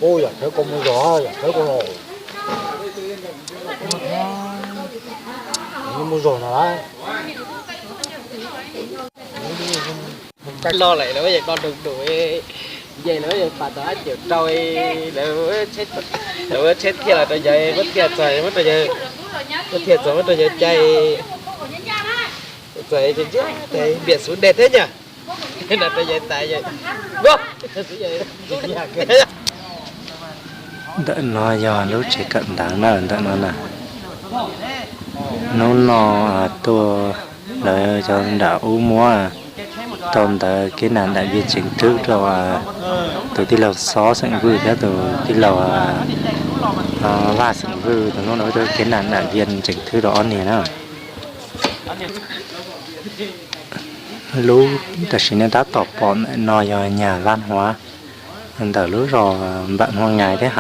Ub, yam thawb koj mus zog, yam thawb koj los. Mus zog no lawm. Lo lawm lawv yeej do nug nug, nce lawv yeej pas tau ab ciam rau, lawv tsheb thiaj los rau yawg, muab thiaj txog muab rau yawg, muab thiaj txog muab rau yawg cai. Txawm tias npiam xub dej thiab nyaj, no rau yawg tas yawg. Ntawm no yog lub tsev kawm ntawv na, ntawm no na. Hnub no tuaj, lawv cov nram ub muab tau ntawv kev nam dam vias tseem thwb rau tus tij laug Xob xeem Vwj thiab tus tij laug Vaj xeem Vwj, tus hnub no tuaj kev nam dam vias tseem thwb rau ob niag na. Lub tam sim nej tab tom pom ntawm no yog nyag vaj huav ntawm lub zos Npam Hmoob Ngais thiab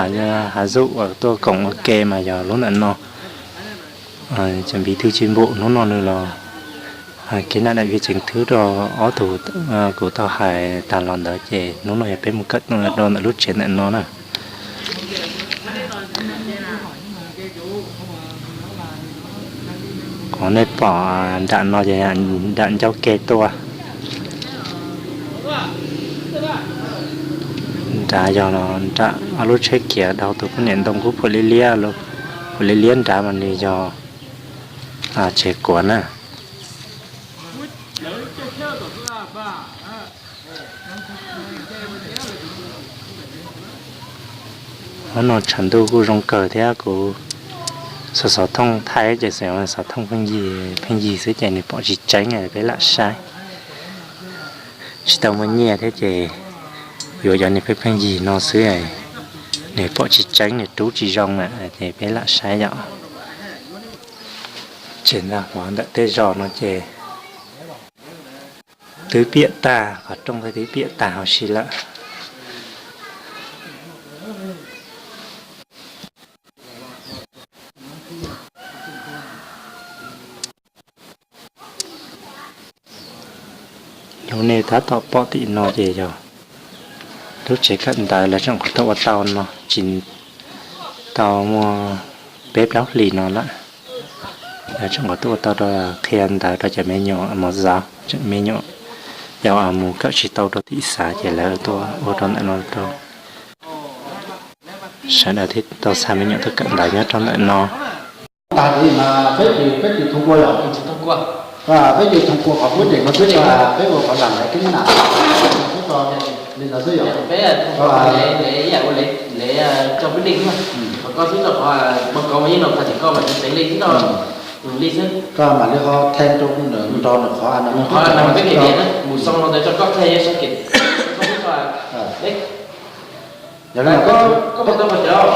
Hav Zuj uas tuaj koom ua ke mas yog lub ntawm no. Cov npiv thwj chim npum hnub no nws los kev nam dam vias tseem thwb rau ob tug kuv tau hais tas los ntawd ces hnub no yog peb mus kawm rau ntawm lub tsev ntawm no na. Qhov nej pom nram no ces nram ncauj ke tuaj. Nrad yog nram ob lub tsheb khiav dhau tus poj niam ntoo kub phuam liab liab, phuam liab liab nrad mas nws yog tsev kuav na. Hnub no tshav ntuj kuj zoo kawg thiab kuv xov xov thooj thaij ces xov thooj pheej yig, pheej yig xwb ces nws pom tsis tseeb, peb lam saib. Tsis tau muaj nyiaj thiab ces yuav cov niag pheej pheej yig no xwb, nws pom tsis tseeb, nws rub tsis zoo na ces peb lam saib yom. Tsev ntag, qhov ntawm tej zos no ces twb piam tag, qhov rooj twb piam tag huv si lawm. Lub nej tab tom pom tim no ces yog lub tsev kawm ntawv lawv tseem qhuav tuaj ua tau no tsis tau muaj peb plaub hlis no lawm. Lawv tseem qhuav tuaj ua tau rau qhia ntawv rau cov me nyuam mos zauv, tseem me nyuam yau mus kawm tsis tau rau tim xav ces lawv tuaj ua rau ntawm no rau sawv daws thiaj tau xa me nyuam tuaj kawm ntawv nyob rau ntawm no. Peb ces thông qua qhov pub ces no xwb, peb ua qhov lam lawv kev nam xwb, li no xwb yom. Peb ua li yam ua li coj peb li xwb, qhov koj xwb rau qhov mas koj mas yeej nov qhov tias koj mas tsis xeev li xwb rau li xwb. Koj mam li ho then rau nws nrog nws qhov no, qhov no peb kev tias mus xoo no ntawd rau koj qhia yog xoo kev, koj xwb rau peb. Yog li koj mus tau qhov cov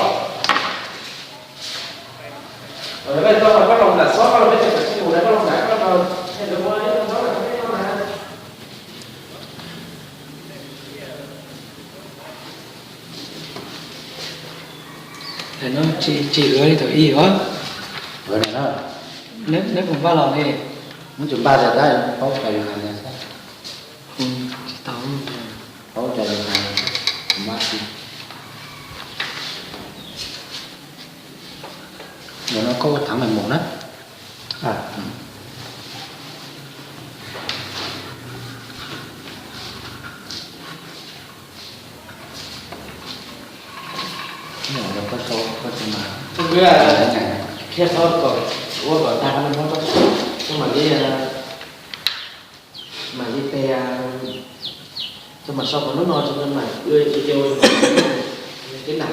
Tsis hwv li thaum ub os. Neb puas npaj los li? Tsis tau. Ntawm no koj ua thaj mem mus na. Thiab txhob kom ua kom tag no, txhob mam li, mam li pem, txhob mam sau kom hnub no, txhob mam ua kev nam.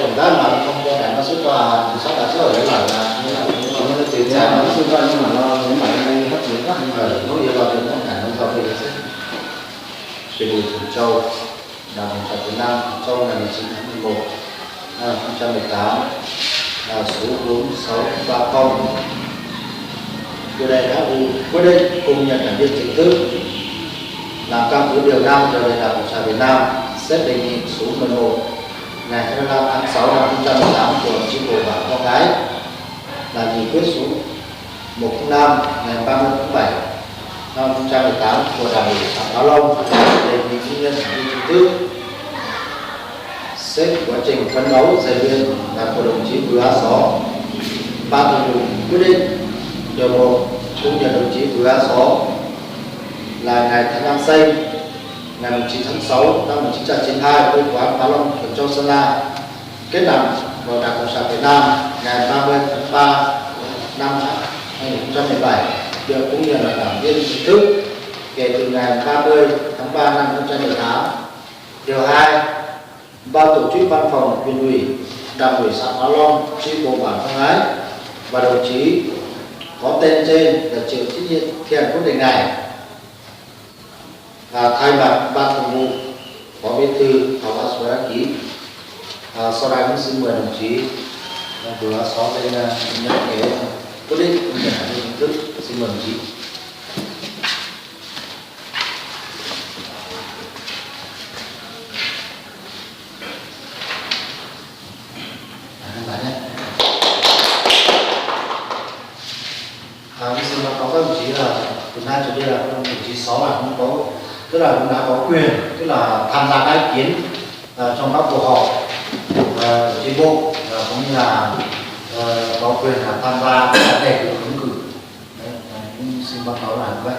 tổng kết mà không cho đảng nó xúc qua, thì sắp đặt xúc ở lawm là, nó từ xa nó xúc qua nhưng mà nó, nó phải lên hấp dẫn quá. Hnub yuav los từ các đảng nó sau khi xếp. Về buổi thẩm châu, Đảng Cộng sản Việt Nam thẩm châu ngày mười chín tháng mười một, hai nghìn không trăm mười tám, là số bốn sáu ba không. Chủ đề đã quyết định công nhận đảng viên chính thức làm căn cứ điều năm Điều lệ Đảng Cộng sản Việt Nam, xếp đề nghị số mười một ngày hai mươi lăm tháng sáu năm hai nghìn không trăm mười tám của Chi bộ Bản Kho Ngái, là nghị quyết số một không năm ngày ba mươi tháng bảy năm hai nghìn không trăm mười tám của Đảng ủy xã Pá Long, đề nghị công nhận đảng viên chính thức. Xếp quá trình phấn đấu rèn luyện là của đồng chí Vừa A Só. Ban Thường vụ quyết định điều một, công nhận đồng chí Vừa A Só là ngày tháng năm sinh, ngày mùng chín tháng sáu năm một nghìn chín trăm chín mươi hai, quê quán Pá Long, Thuận Châu, Sơn La. Kết nạp vào Đảng Cộng sản Việt Nam ngày ba mươi tháng ba năm hai nghìn không trăm mười bảy, được công nhận là đảng viên chính thức kể từ ngày ba mươi tháng ba năm hai nghìn không trăm mười tám. Điều hai, Ban Tổ chức Văn phòng Huyện ủy, Đảng ủy xã Pá Long, Chi bộ Bản Phong Ái và đồng chí có tên trên là chịu trách nhiệm thi hành quyết định này. À, thay mặt Ban Thường vụ, Phó Bí thư Thảo Bá Xuế đăng ký. À, sau đây cũng xin mời đồng chí, à, Bùi Bá Só lên, à, nhận cái quyết định công nhận đảng viên chính thức. Xin mời đồng chí. À, lên bàn nhé. À, xin báo cáo các đồng chí là từ nay trở đi là đồng chí Sáu là không có, tức là cũng đã có quyền, tức là tham gia các ý kiến, à, trong các cuộc họp, à, chi bộ, à, cũng như là, ờ, có quyền là tham gia các đại hội ứng cử. Đấy, à, cũng xin báo cáo là như vậy.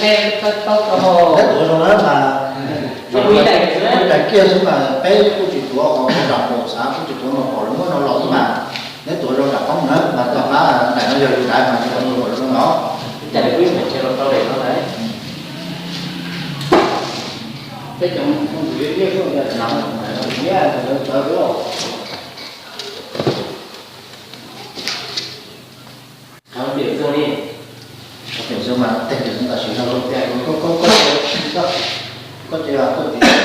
Neb tuav zoo na mas, neb tuav kiag xwb mas peb kuj tsis tuav, hos cov nram pom xav kuj tsis tuav mas pom lawv muab no los xwb mas. Neb tuav zoo nram qoob na mas tom qab daim no yog yus daim mas yus tuav zoo los. Tháo điểm ra đi. Tháo Yawm Zoo mas tej yawm Zoo tam sim no zoo tiag, koj koj koj koj koj ces koj ces ib yam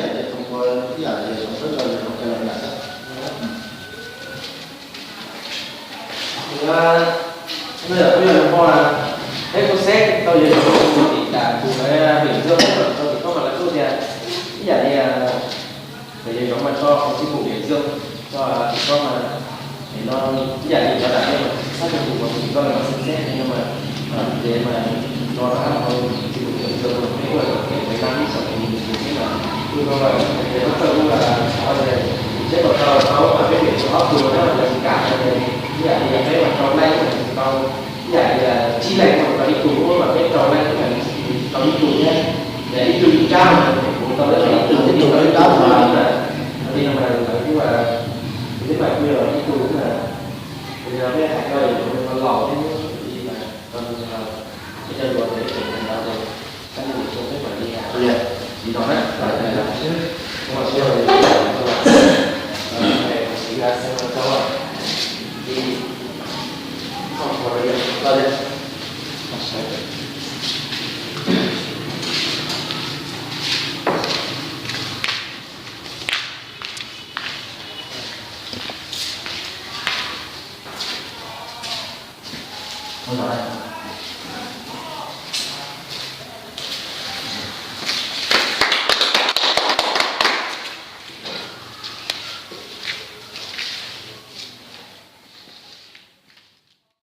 tias tus ua ib yam tias Yawm Zoo txhob tso Yawm Zoo cov los yam xwb. No yog kuv yog hmo, peb kuj xeb tau Yawm Zoo mus tim tas tus Yawm Zoo tau tim koj mas lawv kuj tias ib yam li Yawm Zoo mas tso hauv tsis pum Yawm Zoo tso tim koj mas no ib yam li cov dam no mas txhob tso tus ua tim koj los xwb xeb no mas ces mas no rau hauv tsis pum Yawm Zoo mas peb ua peb peb nab ib xyoo tus xwb mas kuj no mas ces koj txawj kuj xov tias seb kom tau tau mas peb Yawm Zoo ob tug no mas lawv tsis kam no ces ib yam li peb mas rau leej mas tsis tau, ib yam li tsib leej mas tau ib tug, mas peb rau leej mas tau ib tug thiab. Ces ib tug ib rab mas kuv tau ib tug, ib tug ib rab mas li no mas lawv kuj, kuv twb mas kuj yog ib tug na, kuv yog peb hais koj yog tus laus thiab, ib mas peb cov hluas ces peb tseem hais no ces koj mus ua peb mam li hais li no na. Ua no